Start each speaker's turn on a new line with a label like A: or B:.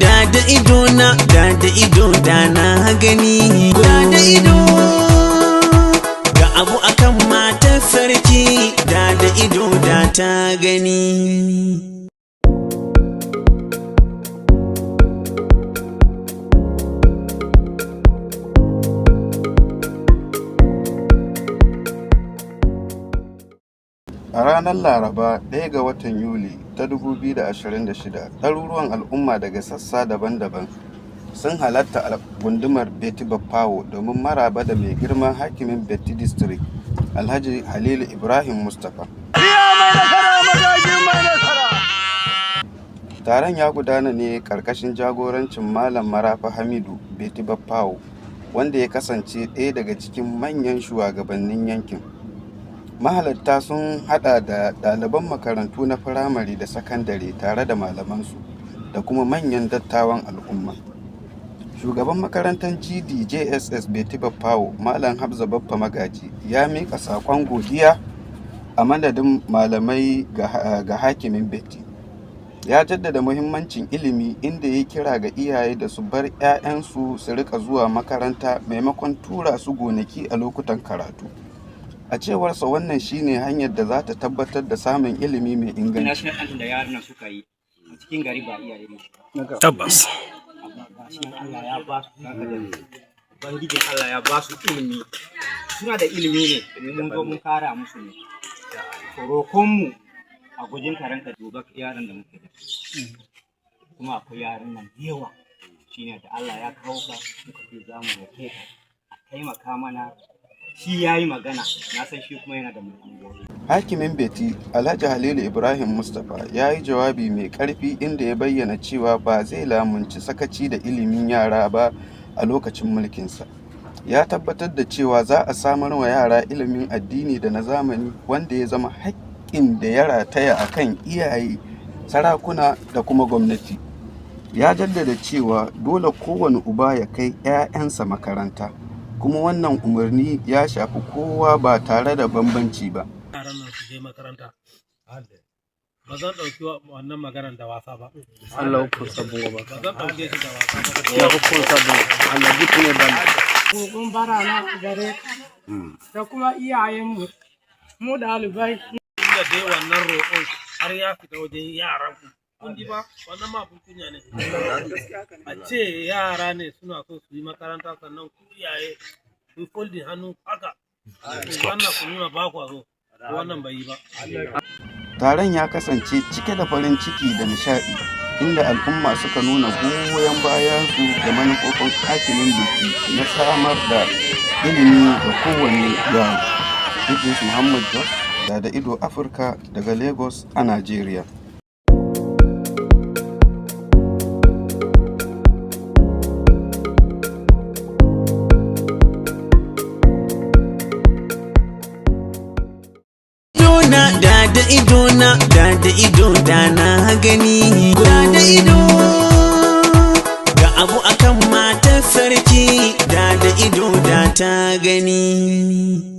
A: Da da ido na, da da ido da na gani, da da ido ga abu akan matar sarki, da da ido da ta gani.
B: A ranar Laraba, 1 ga watan Yuli ta 2026, ɗaruruwan al'umma daga sassa daban-daban sun halatta a gundumar Beti Bafawo domin maraba da mai girma Hakimin Beti District, Alhaji Halilu Ibrahim Mustapha. Taron ya gudana ne ƙarƙashin jagorancin Malam Marafa Hamidu Beti Bafawo, wanda ya kasance ɗaya daga cikin manyan shugabannin yankin. Mahalarta sun haɗa da ɗaliban makarantu na firamare da sakandare tare da malamansu da kuma manyan dattawan al'umma. Shugaban makarantar GDJSS Beti Bafawo, Malam Hamza Baffa Magaji, ya miƙa saƙon godiya a madadin malamai ga Hakimin Beti. Ya jaddada muhimmancin ilimi, inda ya kira ga iyaye da su bar 'ya'yansu su rika zuwa makaranta maimakon tura su gonaki a lokutan karatu. A cewarsa, wannan shine hanyar da za ta tabbatar da samun ilimi mai inganci.
C: National anthem da yaran nan suka yi a cikin gari ba iya irin shi ba.
D: Tabbas.
C: Amma ga shi nan Allah ya ba su zaka da Ubangijin Allah ya ba su ilimi. Suna da ilimi ne, mun zo mun kara musu ne. To rokonmu a gujin karanka duba yaran da muke da su. Kuma akwai yaran nan da yawa. Shine da Allah ya kawo ka muka ce za mu roke ka a taimaka mana. Shi ya yi magana, na san shi kuma yana da mai anguwa.
B: Hakimin Beti, Alhaji Halilu Ibrahim Mustapha, ya yi jawabi mai ƙarfi inda ya bayyana cewa ba zai lamunci sakaci da ilimin yara ba a lokacin mulkinsa. Ya tabbatar da cewa za a samar wa yara ilimin addini da na zamani, wanda ya zama haƙƙin da ya rataya a kan iyaye, sarakuna da kuma gwamnati. Ya jaddada cewa dole kowane uba ya kai 'ya'yansa makaranta, kuma wannan umarni ya shafi kowa ba tare da bambanci ba.
E: Yaran nan su je makaranta. Ba zan ɗauki wannan maganar da wasa ba.
D: Allah hukun sabon ba.
E: Ba zan ɗauke shi da wasa ba.
D: Ya hukun sabon. Allah ne ban.
F: Roƙon bara na gare ka da kuma iyayenmu mu ɗalibai.
E: Inda dai wannan roƙon har ya fita wajen yaran ku. Kun ji ba, wannan ma abun kunya ne. A ce yara ne suna so su yi makaranta, sannan ku iyaye ku yi folding hannu haka. Wannan ku nuna ba ku so. Wannan bai yi ba.
B: Taron ya kasance cike da farin ciki da nishaɗi, inda al'umma suka nuna goyon bayansu ga manufofin Hakimin Beti na samar da ilimi ga kowane yaro. Idris Muhammad Jos, da Ido Afirka, daga Lagos a Najeriya.
A: Na da da ido na, da da ido da na gani, da da ido ga abu akan matar sarki, da da ido da ta gani.